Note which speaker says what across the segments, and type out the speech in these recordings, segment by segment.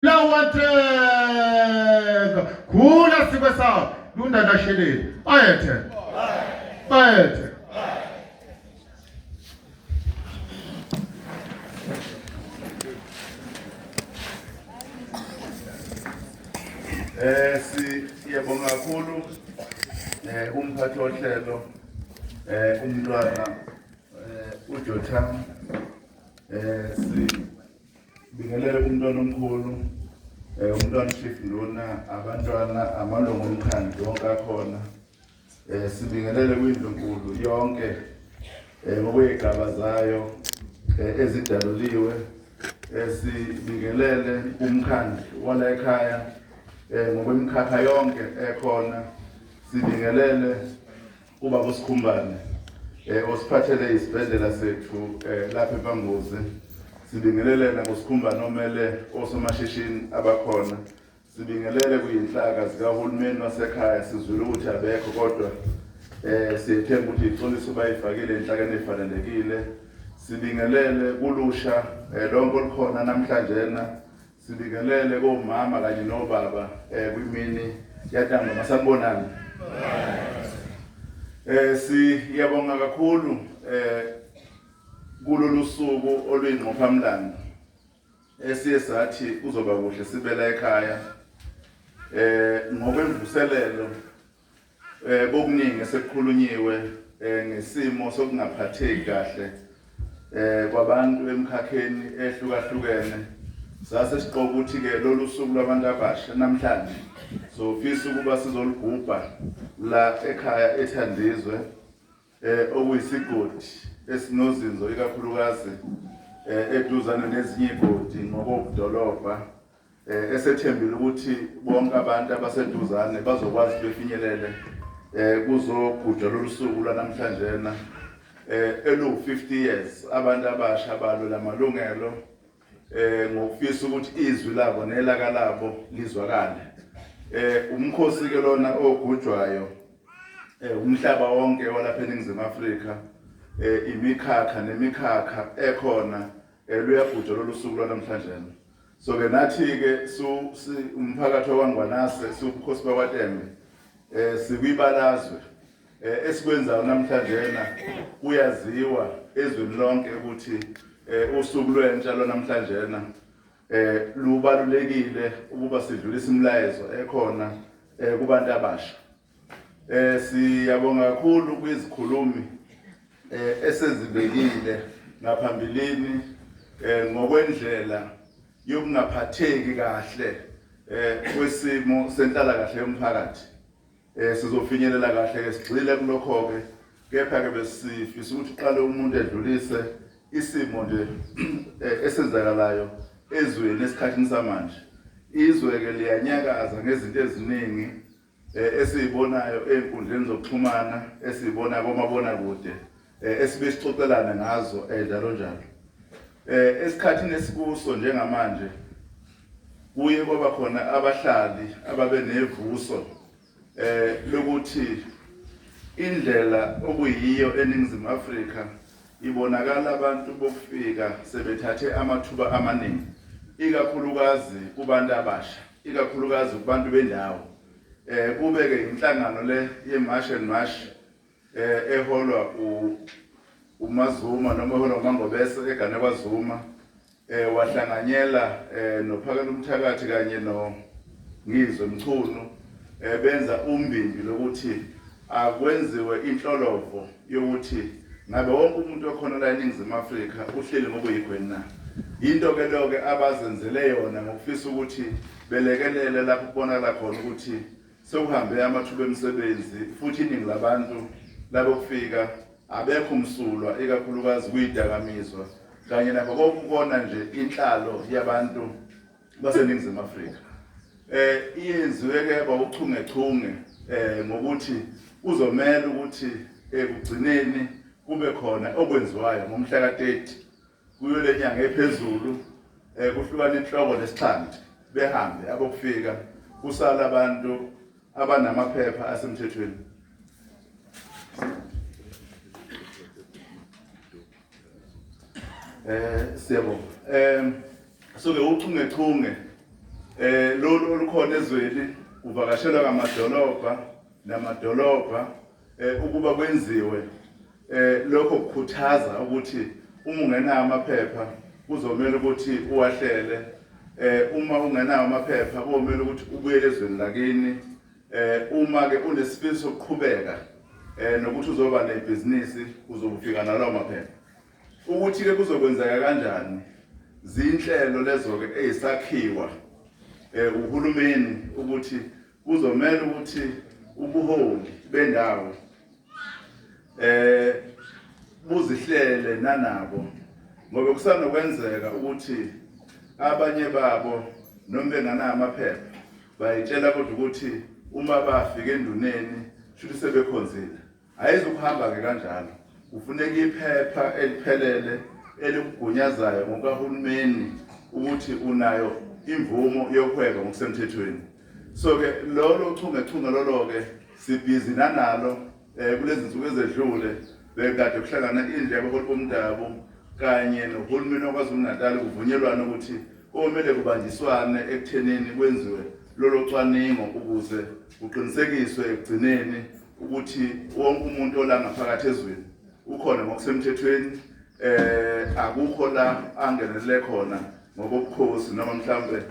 Speaker 1: Lawatenga khula sikwe sawo lunda lasheleni bayethe bayethe.
Speaker 2: Siyabonga kakhulu umphathi wohlelo umntwana uJotham. Sibingelele kumntwana omkhulu, umntwana Chief Nduna, abantwana, amalungu omkhandlu wonke akhona. Sibingelele kwindlunkulu yonke ngokwey'gaba zayo ezidaluliwe. Sibingelele kumkhandlu wala ekhaya ngokwemikhakha yonke ekhona. Sibingelele ubaba uSikhumbane osiphathele isibhedlela sethu lapha eMpanguzi. Sibingelele nakuSikhumbane omele osomashishini abakhona. Sibingelele kuyinhlaka zikahulumeni wasekhaya, sizwile ukuthi abekho kodwa siyethemba ukuthi ixoliso bayifakile enhlakeni efanelekile. Sibingelele kulusha lonke olukhona namhlanje na. Sibingelele komama kanye nobaba kwimini yantambama. Sanibonani. Siyabonga kakhulu kulolu suku oluyingqophamlando esiye sathi kuzoba kuhle sibela ekhaya ngokwemvuselelo kokuningi esekukhulunyiwe ngesimo sokungaphatheki kahle kwabantu emkhakheni ehlukahlukene. Sase siqoka ukuthi ke lolu suku lwabantu abasha namhlanje sofisa ukuba sizolugubha la ekhaya eThandizwe, okuyisigodi esinozinzo ikakhulukazi eduzane nezinye igodi ngokobudolobha, esethembile ukuthi bonke abantu abaseduzane bazokwazi befinyelele kuzogujwa lolu suku lwanamhlanje na elu 50 years abantu abasha balwela amalungelo ngokufisa ukuthi izwi labo nelaka labo lizwakale. Umkhosi ke lona ogujwayo umhlaba wonke walapha eNingizimu Afrika, imikhakha nemikhakha ekhona luyagujwa lolu suku lwanamhlanje. So ke nathi ke umphakathi wakwaNgwanase, siwubukhosi bakwaTembe, sikwibalazwe esikwenzayo namhlanje na kuyaziwa ezweni lonke ukuthi usuku lwentsha lwanamhlanje na lubalulekile ukuba sidlulise imilayezo ekhona kubantu abasha. Siyabonga kakhulu kwizikhulumi esezibekile ngaphambilini ngokwendlela yokungaphatheki kahle kwesimo senhlalakahle yomphakathi. Sizofinyelela kahle ke sigxile kulokho ke, kepha ke besifisa ukuthi uqale umuntu edlulise isimo nje esenzakalayo ezweni esikhathini samanje. Izwe ke liyanyakaza ngezinto eziningi esizibonayo ey'nkundleni zokuxhumana, esizibona komabonakude, esibe sixoxelana ngazo njalo njalo. Esikhathini esikuso njengamanje kuye kwaba khona abahlali ababe nevuso lokuthi indlela okuyiyo eNingizimu Afrika ibonakala abantu bokufika sebethathe amathuba amaningi, ikakhulukazi kubantu abasha, ikakhulukazi kubantu bendawo. Kube ke inhlangano le ye-March and March eholwa uMaZuma noma eholwa uMangobese egane kwaZuma, wahlanganyela noPhakela Umthakathi kanye no Ngizwe Mchunu, benza umbimbi lokuthi akwenziwe inhlolovo yokuthi ngabe wonke umuntu okhona la eNingizimu Afrika uhleli ngokuyikhweni na. Into ke lo ke abazenzele yona ngokufisa ukuthi belekelele lapho kubonakala khona ukuthi sekuhambe amathuba emisebenzi, futhi iningi labantu labokufika abekho msulwa ikakhulukazi kuyidakamizwa kanye nakho konke ukona nje inhlalo yabantu baseNingizimu Afrika. Iyenziwe ke bawuchungechunge ngokuthi kuzomela ukuthi ekugcineni kube khona okwenziwayo ngomhla ka-30 kuyo lenyanga ephezulu, kuhlukana inhloko nesixhanti, behambe abokufika, kusala abantu abanamaphepha asemthethweni. Siyabonga. So ke uchungechunge Lolu olukhona ezweni uvakashelwa ngamadolobha namadolobha ukuba kwenziwe lokho kukhuthaza ukuthi uma ungenawo amaphepha kuzomela ukuthi uwahlele, uma ungenawo amaphepha kuzomela ukuthi ubuyele ezweni lakini, uma ke unesifiso sokuqhubeka nokuthi uzoba nebhizinisi uzobufika nalawo maphepha. Ukuthi ke kuzokwenzeka kanjani zinhlelo lezo ke ezisakhiwa uhulumeni ukuthi kuzomela ukuthi ubuholi bendawo buzihlele nanabo, ngoba kusanokwenzeka ukuthi abanye babo noma bengenawo amaphepha bayitshela kodwa ukuthi uma bafika enduneni shuthi sebekhonzile. Ayizukuhamba ke kanjalo, kufuneka iphepha eliphelele elikugunyazayo ngokahulumeni ukuthi unayo imvumo yokuhweba ngokusemthethweni. So ke lolo chungechunge lolo ke sibhizi nanalo kulezi nsuku ezedlule bekade kuhlangana indlu yabaholi bomdabu kanye nohulumeni waKwaZulu-Natal kuvunyelwana ukuthi komele kubanjiswane ekuthenini kwenziwe lolo cwaningo ukuze kuqinisekiswe ekugcineni ukuthi wonke umuntu ola ngaphakathi ezweni ukhona ngokusemthethweni, akukho la angenelele khona ngokobukhosi noma mhlawumbe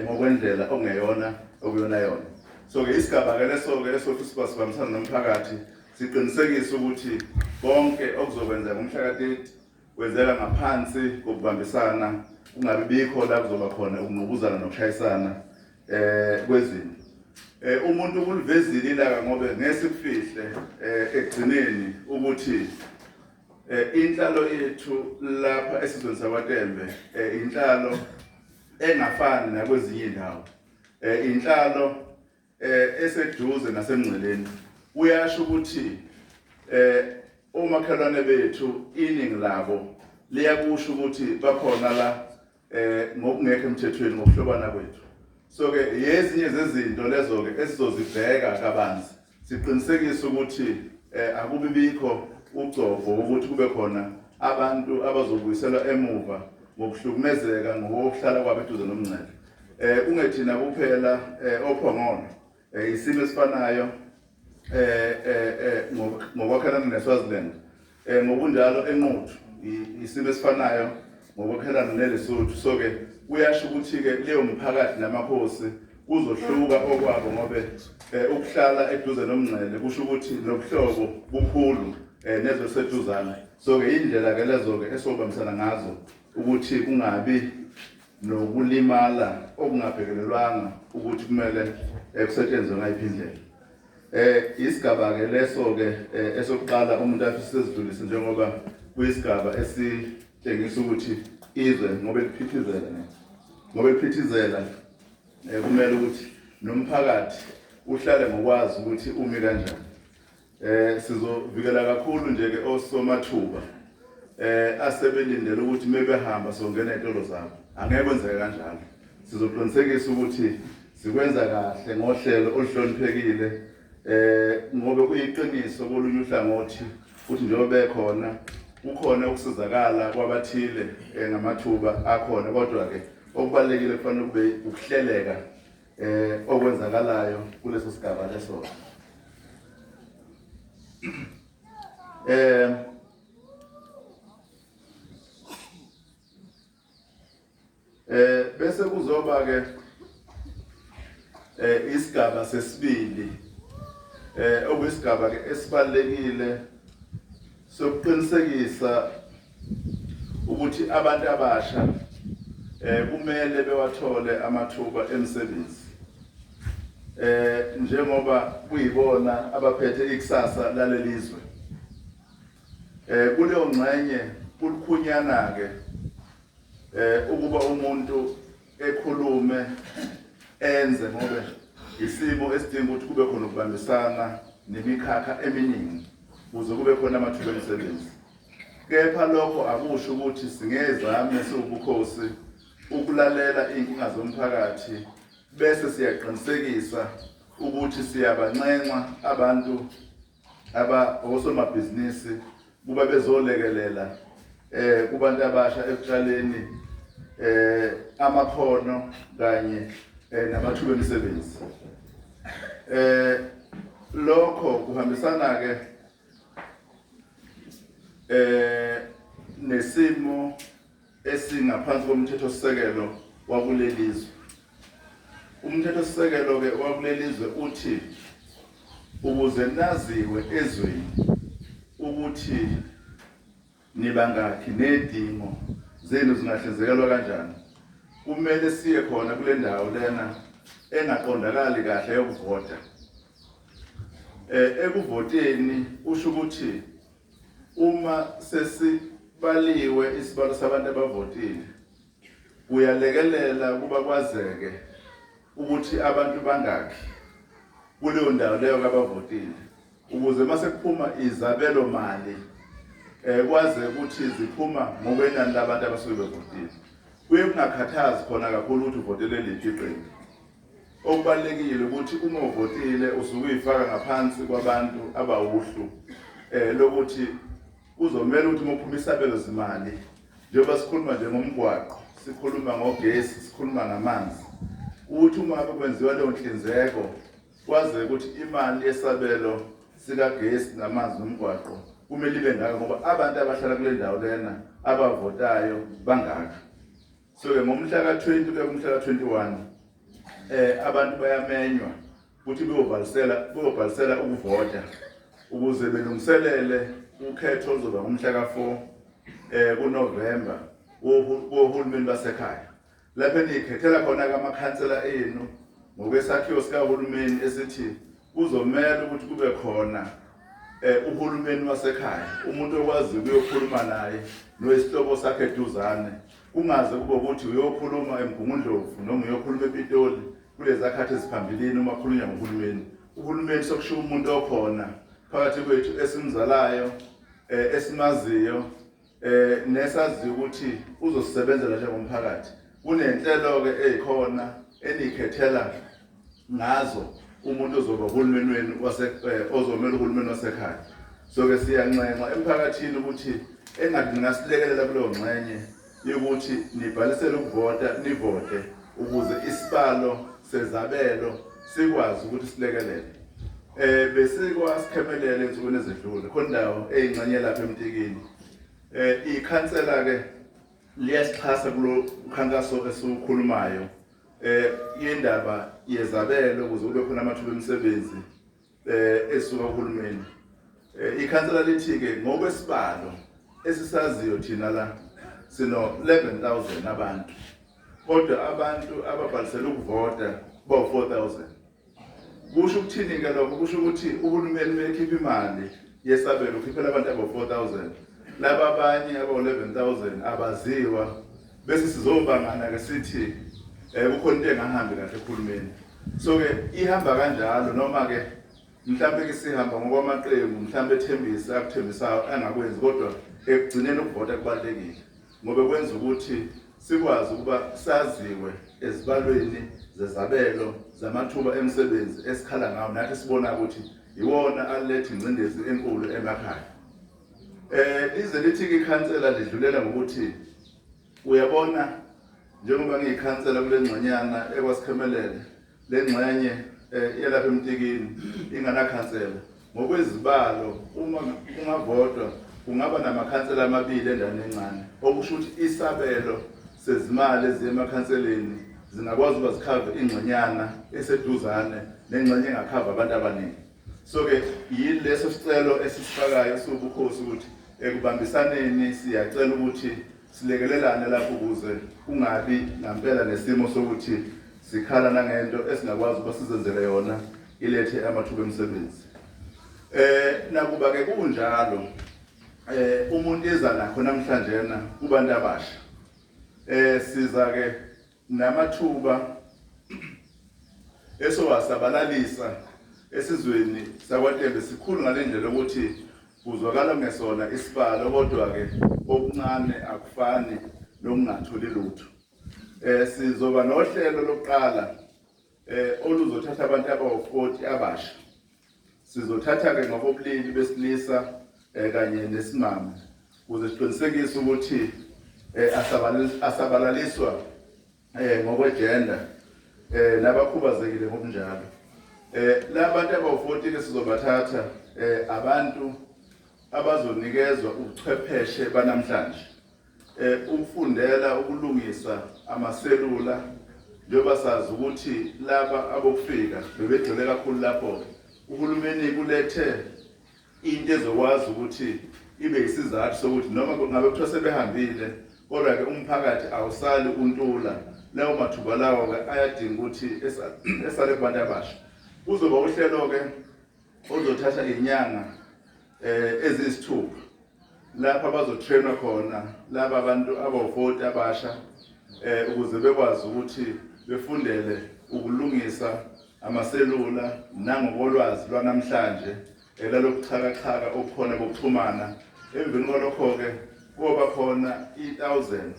Speaker 2: ngokwendlela ongeyona okuyona yona. So ke isigaba ke leso ke esothi sibambisana nomphakathi siqinisekise ukuthi konke okuzokwenzeka ngomhla ka-30 kwenzeka ngaphansi kokubambisana, kungabi bikho la kuzoba khona ukungqubuzana nokushayisana kwezinto. Umuntu kulivezile ilaka ngoba ngeke sikufihle ekugcineni ukuthi inhlalo yethu lapha esizweni sakwaTembe inhlalo engafani nakwezinye indawo, inhlalo eseduze nasemngceleni. Kuyasho ukuthi omakhelwane bethu iningi labo liyakusho ukuthi bakhona la ngokungekho emthethweni ngokuhlobana kwethu. So ke yezinye zezinto lezo ke esizozibheka kabanzi siqinisekise ukuthi akubi bikho ugcobo ukuthi kube khona abantu abazobuyiselwa emuva ngokuhlukumezeka ngokuhlala kwabo eduze nomngcele. Kungethina kuphela oPhongolo, isimo esifanayo ngokwakhelana neSwaziland, ngokunjalo eNquthu isimo esifanayo ngokwakhelana neLesotho. So ke kuyasho ukuthi ke leyo mphakathi namakhosi kuzohluka okwabo ngobe ukuhlala eduze nomngcele kusho ukuthi nobuhlobo bukhulu nezwe seduzane. So ke indlela ke lezo ke esobambisana ngazo ukuthi kungabi nokulimala okungabhekelelwanga ukuthi kumele kusetshenzwe ngayiphi indlela. Isigaba ke leso ke esokuqala umuntu afisa sizidlulise njengoba kuyisigaba esitshengisa ukuthi izwe ngoba liphithizela ngoba liphithizela kumele ukuthi nomphakathi uhlale ngokwazi ukuthi umi kanjani. Sizovikela kakhulu nje ke osomathuba asebelindele ukuthi mebehamba songena ezitolo zabo. Angeke kwenzeke kanjalo. Sizoqinisekisa ukuthi sikwenza kahle ngohlelo oluhloniphekile ngoba kuyiqiniso kolunye uhlangothi ukuthi njengoba bekhona kukhona ukusizakala kwabathile ngamathuba akhona, kodwa ke okubalulekile kufanele kube ukuhleleka okwenzakalayo kuleso sigaba leso. Bese kuzoba ke isigaba sesibili okuyisigaba ke esibalekile sokuqinisekisa ukuthi abantu abasha kumele bewathole amathuba emisebenzi njengoba kuyibona abaphethe ikusasa lalelizwe. Kuleyo ngxenye kulukhunyana ke ukuba umuntu ekhulume enze ngoba isimo esidinga ukuthi kube khona ukubambisana nemikhakha eminingi ukuze kube khona amathuba emisebenzi. Kepha lokho akusho ukuthi singezame siwubukhosi ukulalela iy'nkinga zomphakathi bese siyaqinisekisa ukuthi siyabanxenxa abantu aba osomabhizinisi kuba bezolekelela kubantu abasha ekutshaleni eh amakhono kanye eh, namathuba emisebenzi. Eh lokho kuhambisana ke eh nesimo esingaphansi komthethosisekelo wakulelizwe. Umthethosisekelo ke wakulelizwe uthi ukuze naziwe ezweni ukuthi nibangakhi nedingo zenu zingahlinzekelwa kanjani kumele siye khona kule ndawo lena engaqondakali kahle yokuvota eh ekuvoteni usho ukuthi uma sesibaliwe isibalo sabantu abavotile kuyalekelela ukuba kwazeke ukuthi abantu bangakhi kuleyo ndawo leyo kabavotile ukuze mase kuphuma izabelo mali eh kwaze ukuthi ziphuma ngokwenani labantu abasuke bevotile. Kuye kungakhathazi khona kakhulu ukuthi uvotele liphi iqembu. Okubalulekile ukuthi uma uvotile usuke uyifaka ngaphansi kwabantu abawuhlu eh lokuthi kuzomela ukuthi uma uphuma isabelo zimali njengoba sikhuluma nje ngomgwaqo sikhuluma ngogesi sikhuluma ngamanzi ukuthi uma kwenziwa leyo nhlinzeko Kwazeke ukuthi imali yesabelo sikagesi namanzi nomgwaqo kumele ibe ngaka ngoba abantu abahlala kule ndawo lena abavotayo bangaka. So-ke ngomhla ka-20 kuya kumhla ka-21 eh abantu bayamenywa ukuthi beyobhalisela beyobhalisela ukuvota ukuze belungiselele ukhetho oluzoba ngomhla ka-4 eh kuNovember wohulumeni basekhaya. Lapho eniyikhethela khona-ke amakhansela enu ngokwesakhiwo sikahulumeni esithi kuzomele ukuthi kube khona eh uhulumeni wasekhaya umuntu okwazi ukuyokhuluma naye noyisihlobo sakhe eduzane kungaze kube ukuthi uyokhuluma eMgungundlovu noma uyokhuluma ePitoli kulezakhathi eziphambilini uma khulunywa ngohulumeni uhulumeni sokushiya umuntu okhona phakathi kwethu esimzalayo eh esimaziyo eh nesaziyo ukuthi uzosebenzela njengomphakathi kunenhlelo ke ezikhona enikhethela ngazo umuntu ozoba uhulumeni wenu wase eh, ozomela uhulumeni wasekhaya so ke siyanxenxa emphakathini ukuthi engathi ningasilekelela kuleyo ngxenye yokuthi nibhalisele ukuvota nivote ukuze isibalo sezabelo sikwazi ukuthi silekelele eh besikwasikhemelele ensukwini ezedlule khona indawo eyingxenye lapha emtikini eh ikhansela ke liyasixhasa kulo mkhankaso esiwukhulumayo eh yendaba yezabelo ukuze kube khona amathuba emisebenzi eh esuka kuhulumeni eh ikhansela lithi ke ngokwesibalo esisaziyo thina la sino 11000 abantu kodwa abantu ababhalisele ukuvota bawu 4000 kusho ukuthini ke lokho kusho ukuthi uhulumeni mekhipha imali yesabelo ukhiphela abantu abo 4000 laba abanye abo 11000 abaziwa bese sizobangana ke sithi eh kukhona into engahambi kahle ekhulumeni so ke ihamba kanjalo noma ke mhlambe ke sihamba ngokwamaqembu mhlambe ethembisa akuthembisayo angakwenzi kodwa ekugcineni ukuvota kubalulekile ngoba kwenza ukuthi sikwazi ukuba saziwe ezibalweni zezabelo zamathuba emisebenzi esikhala ngawo nathi sibona ukuthi iwona aletha ingcindezi enkulu emakhaya. Eh lize lithi ke ikhansela lidlulela ngokuthi uyabona njengoba ngiyikhansela kule ngxenyana ekwasikhemelele le ngxenye eh, yalapha emtikini inganakhansela ngokwezibalo uma kungavotwa kungaba namakhansela amabili endaweni encane okusho ukuthi isabelo sezimali eziye emakhanseleni zingakwazi ukuba zikhave ingxenyana eseduzane nengxenye engakhava abantu abaningi So ke yileso sicelo esisifakayo siwubukhosi ukuthi ekubambisaneni siyacela ukuthi silekelelane lapho ukuze kungabi ngampela nesimo sokuthi sikhala nangento esingakwazi ukuba sizenzele yona ilethe amathuba emisebenzi. Eh nakuba ke kunjalo eh umuntu eza nakho namhlanje na kubantu abasha. Eh siza ke namathuba esowasabalalisa esizweni sakwaTembe sikhulu ngale ndlela yokuthi kuzwakala kungesona isibalo kodwa-ke okuncane akufani nokungatholi lutho. Eh sizoba nohlelo lokuqala eh oluzothatha abantu abawu-40 abasha. Sizothatha-ke ngokobulili besilisa eh, kanye nesimame ukuze siqinisekise ukuthi eh asabalaliswa eh ngokwegender eh nabakhubazekile ngokunjalo. Eh labantu abawu-40 ke sizobathatha eh abantu abazonikezwa ubuchwepheshe banamhlanje eh ukufundela ukulungisa amaselula njengoba sazi ukuthi laba abokufika bebegxile kakhulu lapho uhulumeni kulethe into ezokwazi ukuthi ibe isizathu sokuthi noma ngabe kuthiwa sebehambile kodwa ke umphakathi awusali untula lawo mathuba lawo ke ayadinga ukuthi esale kubantu abasha kuzoba uhlelo ke ozothatha inyanga eh eziyisithupha lapha bazotrainwa khona laba abantu abawu-40 abasha eh ukuze bekwazi ukuthi befundele ukulungisa amaselula nangokolwazi lwanamhlanje elalobuxhakaxhaka obukhona bokuxhumana emveni kwalokho-ke koba khona i-1000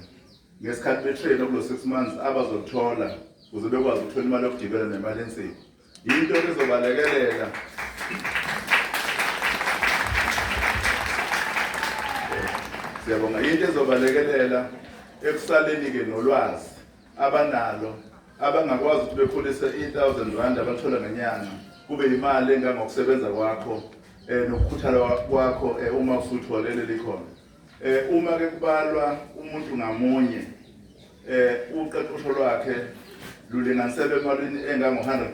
Speaker 2: ngesikhathi betraina kulo 6 months abazolithola ukuze bekwazi ukuthola imali yokugibela nemali ensipho Yinto ezobalekelela Siyabonga into ezobalekelela ekusaleni ke nolwazi abanalo abangakwazi ukuthi bekhulise i-1000 rand abathola ngenyanga kube imali engangokusebenza kwakho eh nokukhuthala kwakho eh, uma usutholele likhona eh uma ke kubalwa umuntu ngamunye eh uqeqesho lwakhe lulinganiselwe emalini engango 100,000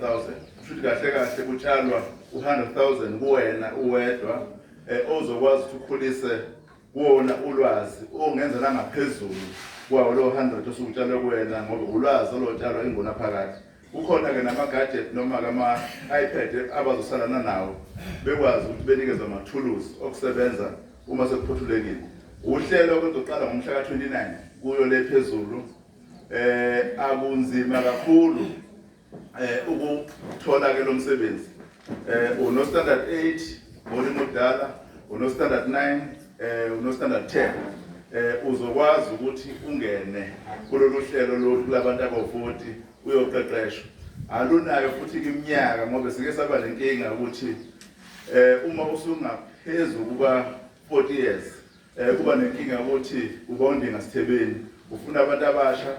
Speaker 2: kusho ukuthi kahle kahle kutshalwa u-100,000 kuwena uwedwa eh ozokwazi ukuthi ukhulise kuwona ulwazi ongenza nangaphezulu kwawo lo 100 osukutshalwe kuwena ngoba ulwazi olotshalwa ingona phakathi Kukhona-ke nama-gadget noma-ke ama-iPad abazosalana nawo bekwazi ukuthi benikezwe amathuluzi okusebenza uma sekuphothulekile. Uhlelo oluzoqala ngomhla ka-29 kuyo le phezulu eh akunzima kakhulu eh ukuthola ke lo msebenzi eh uno standard 8 ngolimi oludala uno standard 9 eh uno standard 10 eh uzokwazi ukuthi ungene kulolu hlelo lolu kulabantu abawu-40 uyoqeqeshwa alunayo futhi iminyaka ngoba sike saba nenkinga ukuthi eh uma usungaphezu kuka 40 years eh kuba nenkinga ukuthi uba undinga sithebeni ufuna abantu abasha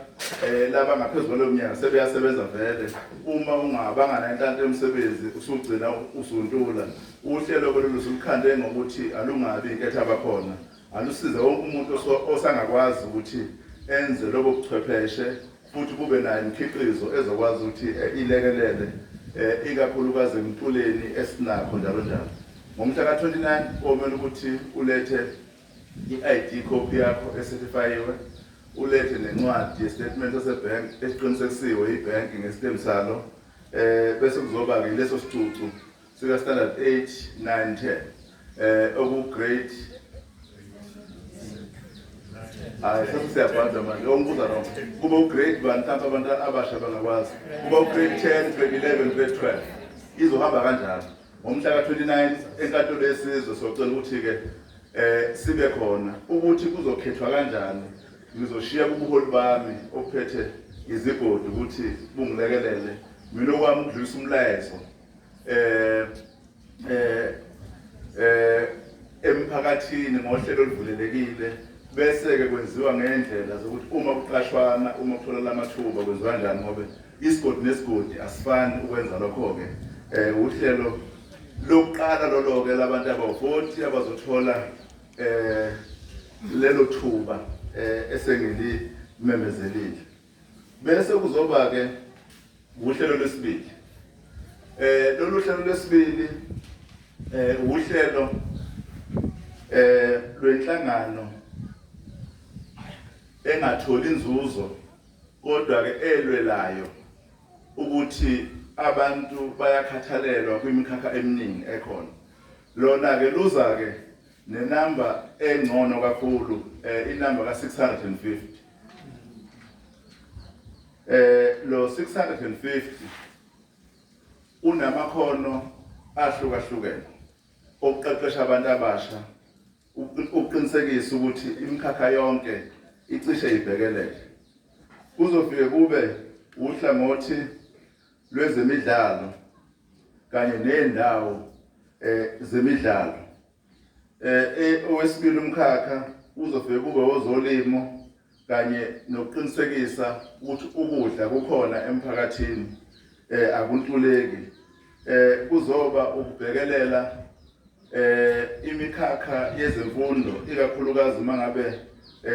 Speaker 2: eh laba ngaphezulu kwalowo mnyaka sebeyasebenza vele uma ungabanga nenhlanhla yomsebenzi usugcina usuntula uhlelo kololu sulukhande ngokuthi alungabi inketha abakhona alusize wonke umuntu osangakwazi ukuthi enze lobo buchwepheshe futhi kube nayo imikhiqizo ezokwazi ukuthi eh, ilekelele eh, ikakhulukazi emculeni esinakho njalo njalo ngomhla ka-29 komele ukuthi ulethe i-ID copy yakho esethifayiwe ulethe nencwadi yestatement sasebhenki esiqinisekisiwe ibhenki ngesitemu salo eh bese kuzoba-ke leso sicucu sika standard 8 9 10 eh oku grade hayi sesiyabhada manje ongibuza lo kuba ugrade bani mhlawumbe abantu abasha bangakwazi kuba ugrade 10 grade 11 grade 12 izohamba kanjalo ngomhla ka-29 enkantolo yesizwe socela ukuthi-ke eh sibe khona ukuthi kuzokhethwa kanjani ngizoshiya kubuholi bami ophethe izigodi ukuthi bungilekelele mina okwami ukudlulisa umlayezo eh eh eh emphakathini ngohlelo oluvulelekile bese ke kwenziwa ngendlela zokuthi uma kuqashwana uma kuthola lamathuba kwenziwa kanjani ngoba isigodi nesigodi asifani ukwenza lokho ke eh uhlelo lokuqala lolo ke labantu abawu-40 abazothola eh lelo thuba eh esengilimemezhelile bese kuzoba ke uhlelo lwesibili eh lolu hlelo lwesibili eh uhlelo eh lwenhlangano engatholi inzuzo kodwa ke elwelayo ukuthi abantu bayakhathalelwa kwimikhakha eminingi ekhona lona ke luza ke nenamba engcono kakhulu eh inamba ka 650 Eh lo 650 unamakhono ahlukahlukene okuqeqesha abantu abasha ukuqinisekisa ukuthi imikhakha yonke icishe ibhekelele. Kuzofike kube uhlangothi lwezemidlalo kanye nendawo eh zemidlalo. Eh, eh owesibili umkhakha uzofike kube wozolimo. kanye nokuqinisekisa ukuthi ukudla kukhona emphakathini akuntuleki. Kuzoba ukubhekelela imikhakha yezemfundo ikakhulukazi uma ngabe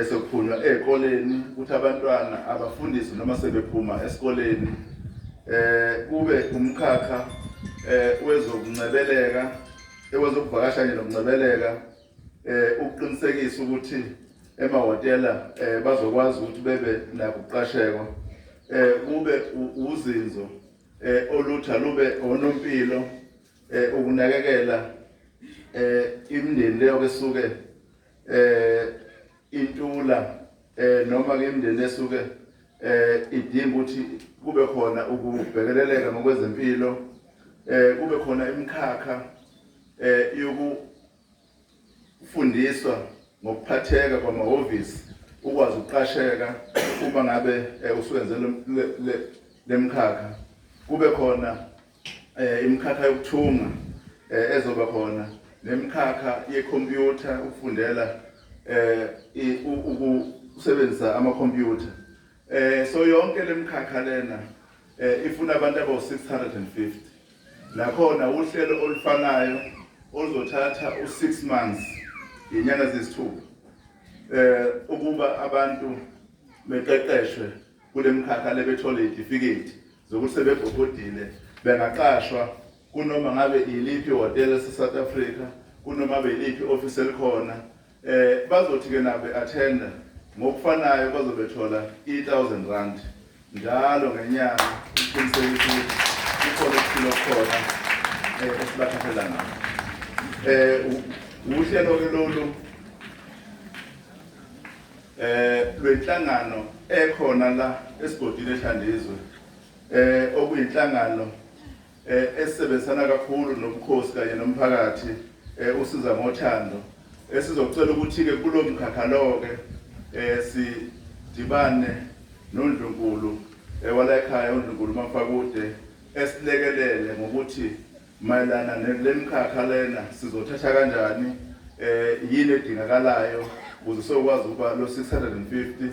Speaker 2: sekuphunywa ezikoleni ukuthi abantwana abafundiswe noma sebephuma esikoleni. Kube umkhakha wezokuncebeleka, ewezokuvakasha kanye nokuncebeleka, ukuqinisekisa ukuthi emahhotela bazokwazi ukuthi bebe nakho ukuqashekwa. Kube uzinzo olutha lube onompilo, ukunakekela imindeni leyo esuke intula, noma ke imindeni esuke idinga ukuthi kube khona ukubhekeleleka ngokwezempilo, kube khona imikhakha yokufundiswa ngokuphatheka kwamahhovisi, ukwazi ukuqasheka uma ngabe usuwenze lemkhakha. Kube khona imikhakha yokuthunga ezoba khona, nemikhakha yekhompyutha, ukufundela ukusebenzisa amakhompyutha. So yonke lemikhakha lena ifuna abantu abawu-650. Nakhona uhlelo olufanayo oluzothatha u-6 months, inyanga eziyisithupha, ukuba abantu beqeqeshwe kule mkhakha lebethole izitifiketi zokuthi sebegogodile, bengaqashwa kunoma ngabe iliphi ihhotela lase-South Africa, kunoma ngabe iliphi i-office elikhona. Bazothi ke nabo be-attenda ngokufanayo bazobethola i-1000 rand njalo ngenyanga, ukuqinisekisa ukuthi kukhona okuthile okukhona esibakhathela ngakho. Uhlelo ke lolu lwenhlangano ekhona la esigodini eThandizwe, okuyinhlangano esebenzisana kakhulu nobukhosi kanye nomphakathi, usiza ngothando. Esizocela ukuthi ke kulo mkhakha lo ke sidibane noNdlunkulu wala ekhaya, uNdlunkulu Mafakude, esilekelele ngokuthi mayelana lemkhakha lena sizothatha kanjani, yini edingakalayo ukuze sokwazi ukuba lo 650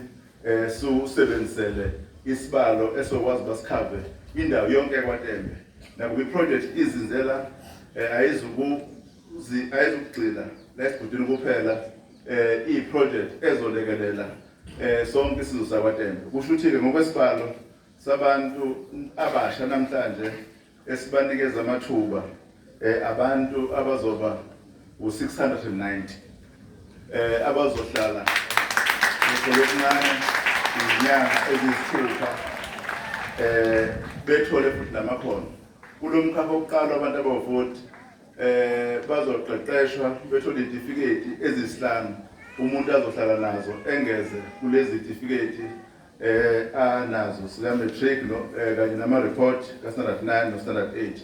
Speaker 2: siwusebenzisele isibalo esokwazi basikhave indawo yonke kwaTembe. Nakuba iproject izinzela ayizukugxila la esigodini kuphela, iproject ezolekelela sonke isizwe sakwaTembe. Kusho ukuthi ke ngokwesibalo sabantu abasha namhlanje esibanikeza amathuba, abantu abazoba u690 abazohlala ngokuncane izinyanga eziyisithupha, bethole futhi namakhono kulo mkhakha wokuqala. Abantu abawu-40 bazoqeqeshwa bethole izitifiketi ezisihlanu, umuntu azohlala nazo engeze kulezi zitifiketi anazo sika matric no kanye nama report ka standard 9 no standard 8.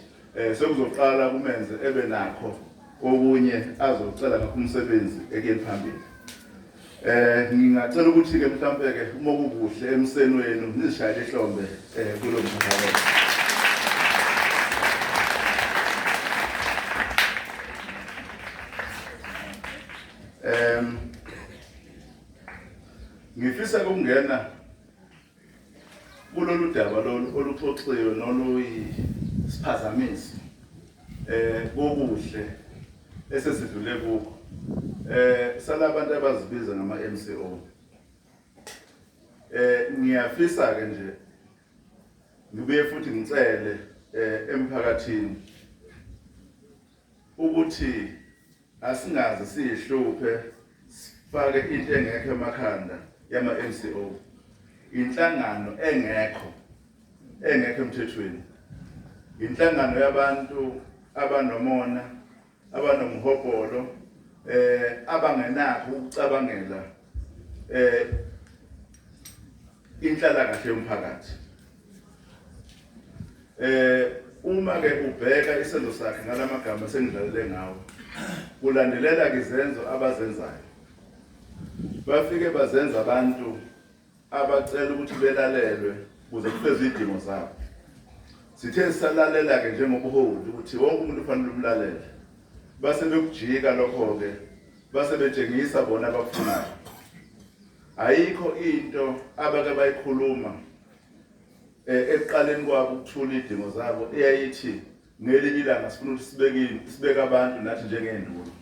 Speaker 2: Sekuzoqala kumenze ebe nakho okunye azocela ngakho umsebenzi ekuyeni phambili. Ngingacela ukuthi ke mhlambe ke uma kukuhle emseni wenu nizishayele ihlombe kulo mkhakha. Ngifisa ukungena kulolu daba lolu oluxoxiwe noluyisiphazamiso kokuhle esesidlule kukho, salabantu abazibiza ngama MCO. Ngiyafisa ke nje ngibuye futhi ngicele emphakathini ukuthi asingaze siyihluphe, sifake into engekho emakhanda yama MCO, inhlangano engekho emthethweni, inhlangano yabantu abanomona, abanomhobholo, abangenakho ukucabangela inhlalakahle yomphakathi. Uma ke ubheka isenzo sakhe ngalamagama sengidlalele ngawo, kulandelela ke izenzo abazenzayo, bafike bazenza abantu abacela ukuthi belalelwe ukuze kufezwe izidingo zabo. Sithe sisalalela ke njengobuholi ukuthi wonke umuntu ufanele umlalele, base bekujika lokho ke, base betshengisa bona abakufunayo. Ayikho into abake bayikhuluma ekuqaleni kwabo ukuthula idingo zabo eyayithi ngelinye ilanga sifuna ukuthi sibeke sibeke abantu nathi njengenduna.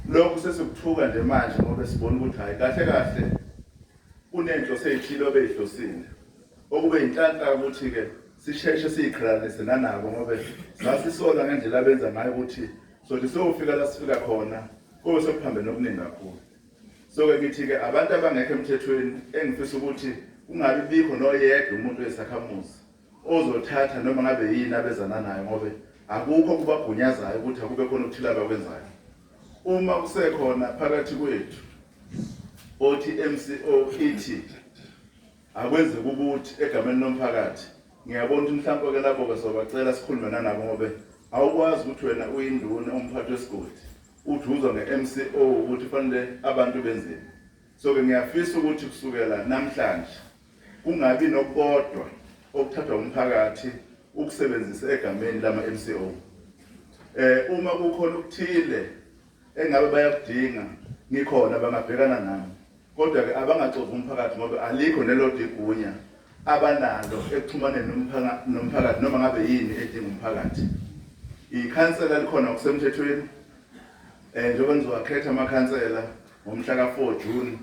Speaker 2: Lokhu sesikuthuka nje manje ngoba sibona ukuthi hayi kahle kahle kunenhloso eyithile obeyihlosile. Okube inhlanhla ukuthi ke sisheshe siyiqhelanise nanabo ngoba sasisola ngendlela abenza ngayo ukuthi sothi siyofika la sifika khona kube sekuphambene okuningi kakhulu. So-ke ngithi-ke abantu abangekho emthethweni engifisa ukuthi kungabi bikho noyedwa umuntu oyisakhamuzi ozothatha noma ngabe yini abezana nayo ngoba akukho okubagunyazayo ukuthi akube khona okuthile abakwenzayo. Uma kusekhona phakathi kwethu othi MCO ithi akwenzeke ukuthi egameni lomphakathi ngiyabona ukuthi mhlawumbe ke labo-ke sobacela sikhulume nanabo ngoba awukwazi ukuthi wena uyinduna umphathi wesigodi uthi uzwa nge-MCO ukuthi kufanele abantu benzeni. So-ke ngiyafisa ukuthi kusukela namhlanje kungabi nokodwa okuthathwa umphakathi ukusebenzisa egameni lama-MCO. Uma kukhona okuthile engabe bayakudinga ngikhona bangabhekana nami. Kodwa-ke abangaxovi umphakathi ngoba alikho nelodwa igunya abanalo ekuxhumaneni nomphakathi noma ngabe yini edinga umphakathi. Ikhansela likhona ngokusemthethweni njengoba nizowakhetha amakhansela ngomhla ka-4 June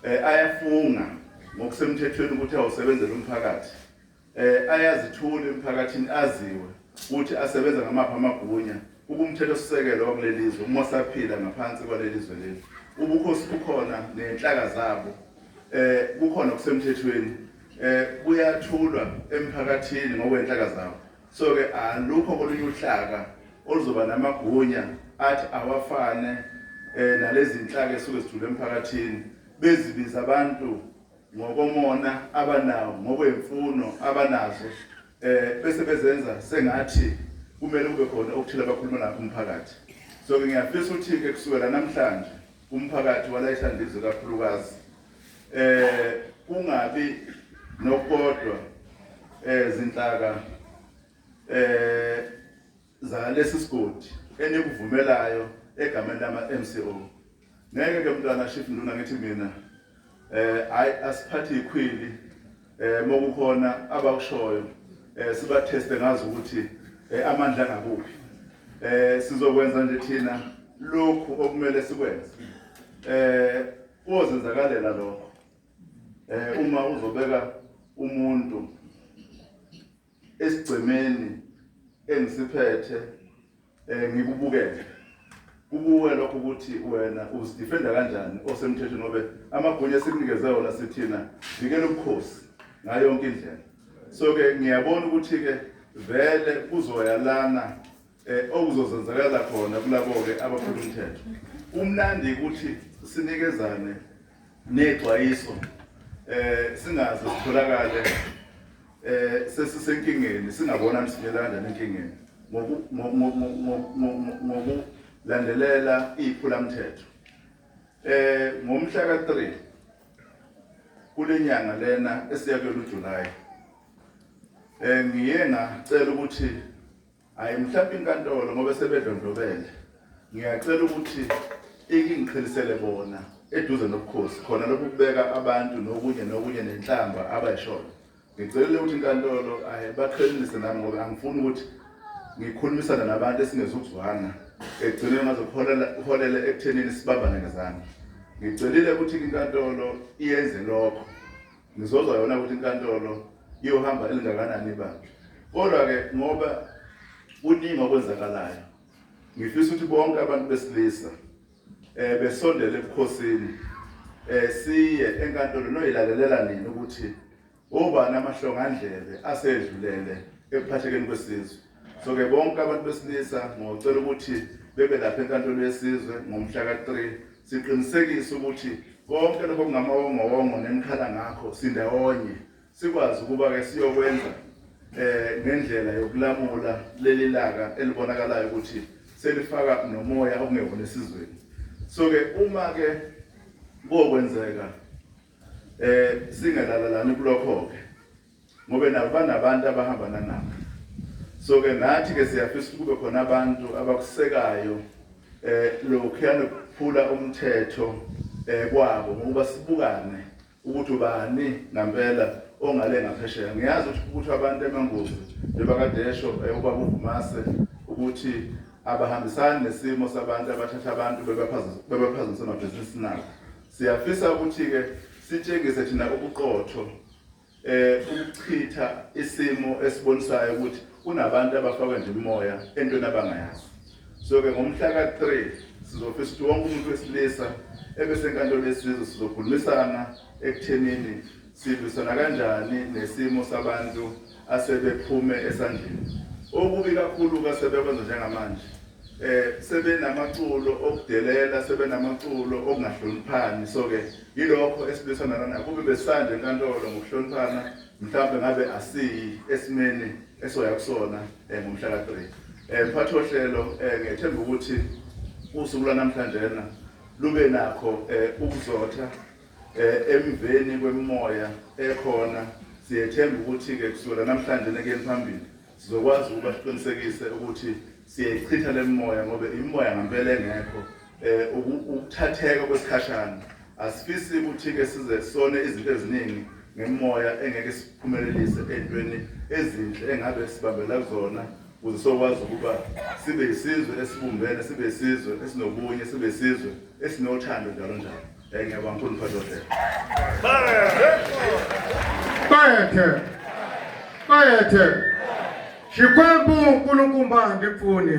Speaker 2: ayafunga ngokusemthethweni ukuthi awusebenzela umphakathi. Ayazithula emphakathini aziwe ukuthi asebenza ngamaphi amagunya ukumthethosisekelo wakuleli zwe uma saphila ngaphansi kwaleli zwe leli. Ubukhosi bukhona nenhlaka zabo kukhona kusemthethweni buyathulwa emphakathini ngokwenhlaka zabo. So ke alukho kolunye uhlaka oluzoba namagunya athi awafane nalezi nhlaka esuke zithulwe emphakathini bezibiza abantu ngokomona abanawo ngokwemfuno abanazo bese bezenza sengathi kumele kube khona okuthile abakhuluma nakho umphakathi. So ke ngiyafisa ukuthi ke kusukela namhlanje umphakathi wala eShandizwe kakhulukazi kungabi nokodwa zinhlaka zalesi sigodi enikuvumelayo egameni lama MCO. Ngeke ke mntwana Chief Nduna ngithi mina hayi asiphathi ikhwili mokukhona abakushoyo sibatheste ngazi ukuthi amandla ngakuphi. Sizokwenza nje thina lokhu okumele sikwenze. Kuzenzakalela lokho. Uma uzobeka umuntu esigcemeni engisiphethe ngikubukele kubuke lokho ukuthi wena uzidefenda kanjani osemthethweni ngoba amagunya esikunikeze wona sithina vikela ubukhosi ngayo yonke indlela. So ke ngiyabona ukuthi ke vele kuzoyalana okuzozenzakala khona kulabo ke abaphula umthetho. Kumnandi ukuthi sinikezane nexwayiso singaze sitholakale sesisenkingeni singabona msinyela kanjani enkingeni ngokulandelela iphula mthetho. Ngomhla ka-3 kulenyanga lena esiya kuyona uJuly ngiye ngacela ukuthi hayi mhlawumbe inkantolo ngoba sebedlondlobele ngiyacela ukuthi ikingiqhelisele bona eduze nobukhosi khona lokhu kubeka abantu nokunye nokunye nenhlamba abayishoyo. Ngicelile ukuthi inkantolo ayi baqhelinise nami ngoba angifuni ukuthi ngikhulumisana nabantu esingezukuzwana egcineni ngazokuholela ekuthenini sibambane ngezandla. Ngicelile ukuthi inkantolo iyenze lokho. Ngizozwa yona ukuthi inkantolo iyohamba elingakanani ibandla. Kodwa ke ngoba kuningi okwenzakalayo ngifisa ukuthi bonke abantu besilisa besondele ebukhosini siye enkantolo noyilalelela nini ukuthi obani amahlongandlebe asedlulele ekuphathekeni kwesizwe. So ke bonke abantu besilisa ngocela ukuthi bebe lapha enkantolo yesizwe ngomhla ka-3 siqinisekise ukuthi konke lokho kungamawongowongo nenikhala ngakho sindawonye sikwazi ukuba ke siyokwenza ngendlela yokulamula leli laka elibonakalayo ukuthi selifaka nomoya okungewona esizweni. So ke uma ke kokwenzeka singalalalani kulokho ke ngoba nabo banabantu abahamba nabo. So ke nathi ke siyafisa kube khona abantu abakusekayo lokhuyana kuphula umthetho kwabo ngokuba sibukane. ukuthi ubani ngampela ongale ngaphesheya. Ngiyazi ukuthi ukuthi abantu emangozi njengoba kade esho eh, ubaba uVumase ukuthi abahambisani nesimo sabantu abathatha abantu bebaphazamise amabhizinisi nabo. Siyafisa ukuthi-ke sitshengise thina ubuqotho eh ukuchitha isimo esibonisayo ukuthi kunabantu abafakwe nje imimoya entweni abangayazi. So ke ngomhla ka-3 sizofisa ukuthi wonke umuntu wesilisa ebesenkantolo yesizwe sizokhulumisana ekuthenini silwisana kanjani nesimo sabantu asebephume esandleni. Okubi kakhulu kasebekwenza njengamanje eh sebenamaculo okudelela sebenamaculo okungahloniphani so ke yilokho esilwisana nana kube besanje enkantolo ngokuhloniphana mhlawumbe ngabe asiyi esimeni esoya kusona eh, ngomhla ka-3 eh mphathi wohlelo eh ngethemba ukuthi usuku lwanamhlanje na lube nakho eh ukuzotha eh emveni kwemimoya ekhona siyethemba ukuthi ke kusukela namhlanje nekuyeni phambili Sizokwazi ukuba siqinisekise ukuthi siyayichitha le mimoya ngoba imimoya ngempela engekho eh ukuthatheka kwesikhashana. Asifisi ukuthi-ke size sone izinto eziningi ngemimoya engeke siphumelelise ey'ntweni ezinhle engabe sibambela kuzona ukuze sokwazi ukuba sibe isizwe esibumbene, sibe isizwe esinobunye, sibe isizwe esinothando njalo njalo. Eh ngiyabonga mkhulu mphathi wohlelo.
Speaker 1: Bayethe. Bayethe. Xikwembu nkulukumba ndzi pfuni.